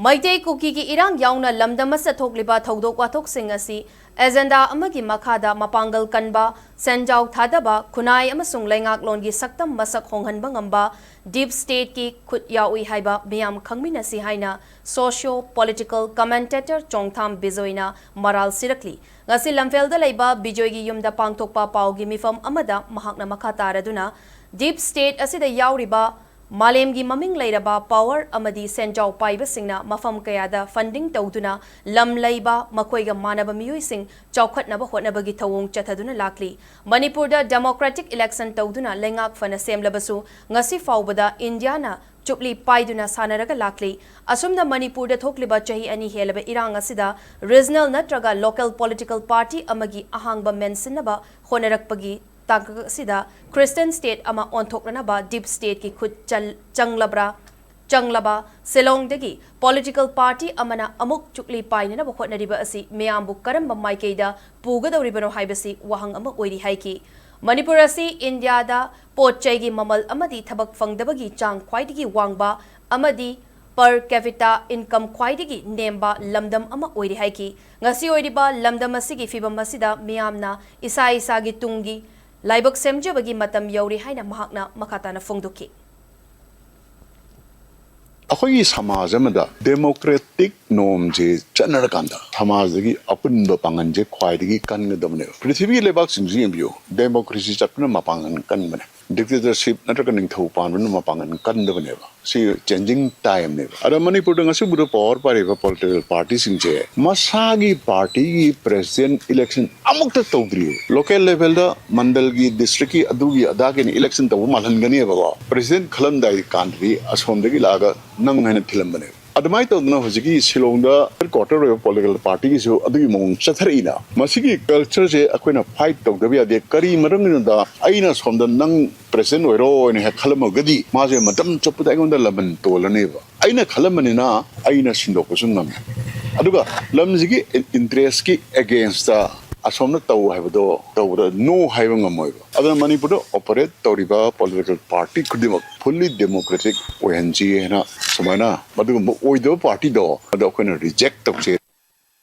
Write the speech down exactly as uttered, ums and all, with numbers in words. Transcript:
ꯃꯩꯇꯩ ꯀꯨꯀꯤꯒꯤ ꯏꯔꯥꯡ ꯌꯥꯎꯅ ꯂꯝꯗꯝ ꯑꯁꯤꯗ ꯊꯣꯛꯂꯤꯕ ꯊꯧꯗꯣꯛ ꯋꯥꯊꯣꯛꯁꯤꯡ ꯑꯁꯤ ꯑꯦꯖꯦꯟꯗꯥ ꯑꯃꯒꯤ ꯃꯈꯥꯗ ꯃꯄꯥꯡꯒꯜ ꯀꯟꯕ, ꯁꯦꯟꯖꯥꯎ ꯊꯥꯗꯕ, ꯈꯨꯟꯅꯥꯏ ꯑꯃꯁꯨꯡ ꯂꯩꯉꯥꯛꯂꯣꯟꯒꯤ ꯁꯛꯇꯝ ꯃꯁꯛ ꯍꯣꯡꯍꯟꯕ ꯉꯝꯕ ꯗꯤꯞ ꯁ꯭ꯇꯦꯠꯀꯤ ꯈꯨꯠ ꯌꯥꯎꯏ ꯍꯥꯏꯕ ꯃꯤꯌꯥꯝ ꯈꯪꯃꯤꯟꯅꯁꯤ ꯍꯥꯏꯅ socio political commentator ꯆꯣꯡꯊꯥꯝ ꯕꯤꯖꯣꯏꯅ ꯃꯔꯥꯜ ꯁꯤꯔꯛꯂꯤ꯫ ꯉꯁꯤ ꯂꯝꯐꯦꯜꯗ ꯂꯩꯕ ꯕꯤꯖꯣꯏꯒꯤ ꯌꯨꯝꯗ ꯄꯥꯡꯊꯣꯛꯄ ꯄꯥꯎꯒꯤ ꯃꯤꯐꯝ ꯑꯃꯗ ꯃꯍꯥꯛꯅ ꯃꯈꯥ ꯇꯥꯔꯗꯨꯅ, ꯗꯤꯞ ꯁ꯭ꯇꯦꯠ ꯑꯁꯤꯗ ꯌꯥꯎꯔꯤꯕ ꯃꯥꯂꯦꯝꯒꯤ ꯃꯃꯤꯡ ꯂꯩꯔꯕ ꯄꯥꯋꯔ ꯑꯃꯗꯤ ꯁꯦꯟꯖꯥꯎ ꯄꯥꯏꯕꯁꯤꯡꯅ ꯃꯐꯝ ꯀꯌꯥꯗ ꯐꯟꯗꯤꯡ ꯇꯧꯗꯨꯅ ꯂꯝ ꯂꯩꯕ ꯃꯈꯣꯏꯒ ꯃꯥꯟꯅꯕ ꯃꯤꯑꯣꯏꯁꯤꯡ ꯆꯥꯎꯈꯠꯅꯕ ꯍꯣꯠꯅꯕꯒꯤ ꯊꯧꯑꯣꯡ ꯆꯠꯊꯗꯨꯅ ꯂꯥꯛꯂꯤ꯫ ꯃꯅꯤꯄꯨꯔꯗ ꯗꯦꯃꯣꯀ꯭ꯔꯦꯇꯤꯛ ꯏꯂꯦꯛꯁꯟ ꯇꯧꯗꯨꯅ ꯂꯩꯉꯥꯛ ꯐꯅ ꯁꯦꯝꯂꯕꯁꯨ ꯉꯁꯤ ꯐꯥꯎꯕꯗ ꯏꯟꯗꯤꯌꯥꯅ ꯆꯨꯞꯂꯤ ꯄꯥꯏꯗꯨꯅ ꯁꯥꯟꯅꯔꯒ ꯂꯥꯛꯂꯤ꯫ ꯑꯁꯨꯝꯅ ꯃꯅꯤꯄꯨꯔꯗ ꯊꯣꯛꯂꯤꯕ ꯆꯍꯤ ꯑꯅꯤ ꯍꯦꯜꯂꯕ ꯏꯔꯥꯡ ꯑꯁꯤꯗ ꯔꯤꯖꯅꯦꯜ ꯅꯠꯇ꯭ꯔꯒ ꯂꯣꯀꯦꯜ ꯄꯣꯂꯤꯇꯤꯀꯦꯜ ꯄꯥꯔꯇꯤ ꯑꯃꯒꯤ ꯑꯍꯥꯡꯕ ꯃꯦꯟꯁꯤꯟꯅꯕ ꯍꯣꯠꯅꯔꯛꯄꯒꯤ ꯇꯥꯡꯀꯛ ꯑꯁꯤꯗ ꯈ꯭ꯔꯤꯁꯇꯤꯌꯟ ꯁ꯭ꯇꯦꯠ ꯑꯃ ꯑꯣꯟꯊꯣꯛꯅꯅꯕ ꯗꯤꯞ ꯁ꯭ꯇꯦꯠꯀꯤ ꯈꯨꯠ ꯆꯜ-, ꯆꯪꯂꯕ꯭ꯔꯥ? ꯆꯪꯂꯕ ꯁꯤꯂꯣꯡꯗꯒꯤ ꯄꯣꯂꯤꯇꯤꯀꯦꯜ ꯄꯥꯔꯇꯤ ꯑꯃꯅ ꯑꯃꯨꯛ ꯆꯨꯛꯂꯤ ꯄꯥꯏꯅꯅꯕ ꯍꯣꯠꯅꯔꯤꯕ ꯑꯁꯤ ꯃꯤꯌꯥꯝꯕꯨ ꯀꯔꯝꯕ ꯃꯥꯏꯀꯩꯗ ꯄꯨꯒꯗꯧꯔꯤꯕꯅꯣ ꯍꯥꯏꯕꯁꯤ ꯋꯥꯍꯪ ꯑꯃ ꯑꯣꯏꯔꯤ ꯍꯥꯏꯈꯤ꯫ ꯃꯅꯤꯄꯨꯔ ꯑꯁꯤ ꯏꯟꯗꯤꯌꯥꯗ ꯄꯣꯠ ꯆꯩꯒꯤ ꯃꯃꯜ ꯑꯃꯗꯤ ꯊꯕꯛ ꯐꯪꯗꯕꯒꯤ ꯆꯥꯡ ꯈ꯭ꯋꯥꯏꯗꯒꯤ ꯋꯥꯡꯕ ꯑꯃꯗꯤ per capita income ꯈ꯭ꯋꯥꯏꯗꯒꯤ ꯅꯦꯝꯕ ꯂꯝꯗꯝ ꯑꯃ ꯑꯣꯏꯔꯤ ꯍꯥꯏꯈꯤ꯫ ꯉꯁꯤ ꯑꯣꯏꯔꯤꯕ ꯂꯝꯗꯝ ꯑꯁꯤꯒꯤ ꯐꯤꯕꯝ ꯑꯁꯤꯗ ꯃꯤꯌꯥꯝꯅ ꯏꯁꯥ ꯏꯁꯥꯒꯤ ꯇꯨꯡꯒꯤ ꯂꯥꯏꯕꯛ ꯁꯦꯝꯖꯕꯒꯤ ꯃꯇꯝ ꯌꯧꯔꯦ ꯍꯥꯏꯅ ꯃꯍꯥꯛꯅ ꯃꯈꯥ ꯇꯥꯅ ꯐꯣꯡꯗꯣꯛꯈꯤ꯫ ꯑꯩꯈꯣꯏꯒꯤ ꯁꯃꯥꯖ ꯑꯃꯗ ꯗꯦꯃꯣꯀ꯭ꯔꯦꯇꯤꯛ ꯅꯣꯝꯁꯦ ꯆꯠꯅꯔꯀꯥꯟꯗ ꯁꯃꯥꯖꯗꯒꯤ ꯑꯄꯨꯟꯕ ꯄꯥꯡꯒꯜꯁꯦ ꯈ꯭ꯋꯥꯏꯗꯒꯤ ꯀꯟꯒꯗꯕꯅꯦꯕ꯫ ꯄ꯭ꯔꯤꯊꯤꯕꯤꯒꯤ ꯂꯩꯕꯥꯛꯁꯤꯡꯁꯨ ꯌꯦꯡꯕꯤꯌꯨ, ꯗꯦꯃꯣꯀ꯭ꯔꯦꯁꯤ ꯆꯠꯄꯅ ꯃꯄꯥꯡꯒꯜ ꯀꯟꯕꯅꯦ꯫ ꯗꯤꯛꯇꯦꯇꯔꯁꯤꯞ ꯅꯠꯇ꯭ꯔꯒ ꯅꯤꯡꯊꯧ ꯄꯥꯟꯕꯅ ꯃꯄꯥꯡꯒꯜ ꯀꯟꯗꯕꯅꯦꯕ꯫ ꯁꯤ ꯆꯦꯟꯖꯤꯡ ꯇꯥꯏꯝꯅꯦꯕ꯫ ꯑꯗ ꯃꯅꯤꯄꯨꯔꯗ ꯉꯁꯤꯕꯨꯗ ꯄꯋꯥꯔ ꯄꯥꯏꯔꯤꯕ ꯄꯣꯂꯤꯇꯤꯀꯦꯜ ꯄꯥꯔꯇꯤꯁꯤꯡꯁꯦ ꯃꯁꯥꯒꯤ ꯄꯥꯔꯇꯤꯒꯤ ꯄ꯭ꯔꯦꯁꯤꯗꯦꯟ ꯏꯂꯦꯛꯁꯟ ꯑꯃꯨꯛꯇ ꯇꯧꯗ꯭ꯔꯤꯕ꯫ ꯂꯣꯀꯦꯜ ꯂꯦꯚꯦꯜꯗ ꯃꯟꯗꯜꯒꯤ, ꯗꯤꯁꯇ꯭ꯔꯤꯛꯀꯤ, ꯑꯗꯨꯒꯤ ꯑꯗꯥꯒꯤꯅ ꯏꯂꯦꯛꯁꯟ ꯇꯧꯕ ꯃꯥꯜꯍꯟꯒꯅꯦꯕꯀꯣ꯫ ꯄ꯭ꯔꯦꯁꯤꯗꯦꯟ ꯈꯜꯂꯝꯗꯥꯏ ꯀꯥꯟꯗꯗꯤ ꯑꯁꯣꯝꯗꯒꯤ ꯂꯥꯛꯑꯒ ꯅꯪ ꯍꯥꯏꯅ ꯊꯤꯜꯂꯝꯕꯅꯦꯕ꯫ ꯑꯗꯨꯃꯥꯏꯅ ꯇꯧꯗꯅ ꯍꯧꯖꯤꯛꯀꯤ ꯁꯤꯂꯣꯡꯗ ꯍꯦꯗ ꯀ꯭ꯋꯥꯇꯔ ꯑꯣꯏꯕ ꯄꯣꯂꯤꯇꯤꯀꯦꯜ ꯄꯥꯔꯇꯤꯒꯤꯁꯨ ꯑꯗꯨꯒꯤ ꯃꯑꯣꯡ ꯆꯠꯊꯔꯛꯏꯅ꯫ ꯃꯁꯤꯒꯤ ꯀꯜꯆꯔꯁꯦ ꯑꯩꯈꯣꯏꯅ ꯐꯥꯏꯠ ꯇꯧꯗꯕ ꯌꯥꯗꯦ꯫ ꯀꯔꯤ ꯃꯔꯝꯒꯤꯅꯣꯗ ꯑꯩꯅ ꯁꯣꯝꯗ ꯅꯪ ꯄ꯭ꯔꯦꯁꯤꯗꯦꯟ ꯑꯣꯏꯔꯣ ꯍꯥꯏꯅ ꯍꯦꯛ ꯈꯜꯂꯝꯃꯒꯗꯤ ꯃꯥꯁꯦ ꯃꯇꯝ ꯆꯨꯞꯄꯗ ꯑꯩꯉꯣꯟꯗ ꯂꯃꯟ ꯇꯣꯜꯂꯅꯦꯕ꯫ ꯑꯩꯅ ꯈꯜꯂꯝꯕꯅꯤꯅ ꯑꯩꯅ ꯁꯤꯟꯗꯣꯛꯄꯁꯨ ꯉꯝꯃꯤ꯫ ꯑꯗꯨꯒ ꯂꯝꯁꯤꯒꯤ ꯏꯟꯇꯔꯦꯁꯀꯤ ꯑꯦꯒꯦꯟꯁꯇ ꯑꯁꯣꯝꯅ ꯇꯧ ꯍꯥꯏꯕꯗꯣ ꯇꯧꯕꯗ no ꯍꯥꯏꯕ ꯉꯝꯃꯣꯏꯕ꯫ ꯑꯗꯨꯅ ꯃꯅꯤꯄꯨꯔꯗ operate ꯇꯧꯔꯤꯕ political party ꯈꯨꯗꯤꯡꯃꯛ fully democratic ꯑꯣꯏꯍꯟꯁꯤ ꯍꯥꯏꯅ ꯁꯨꯃꯥꯏꯅ, ꯃꯗꯨꯒꯨꯝꯕ ꯑꯣꯏꯗꯕ partyꯗꯣ ꯑꯗꯣ ꯑꯩꯈꯣꯏꯅ reject ꯇꯧꯁꯦ꯫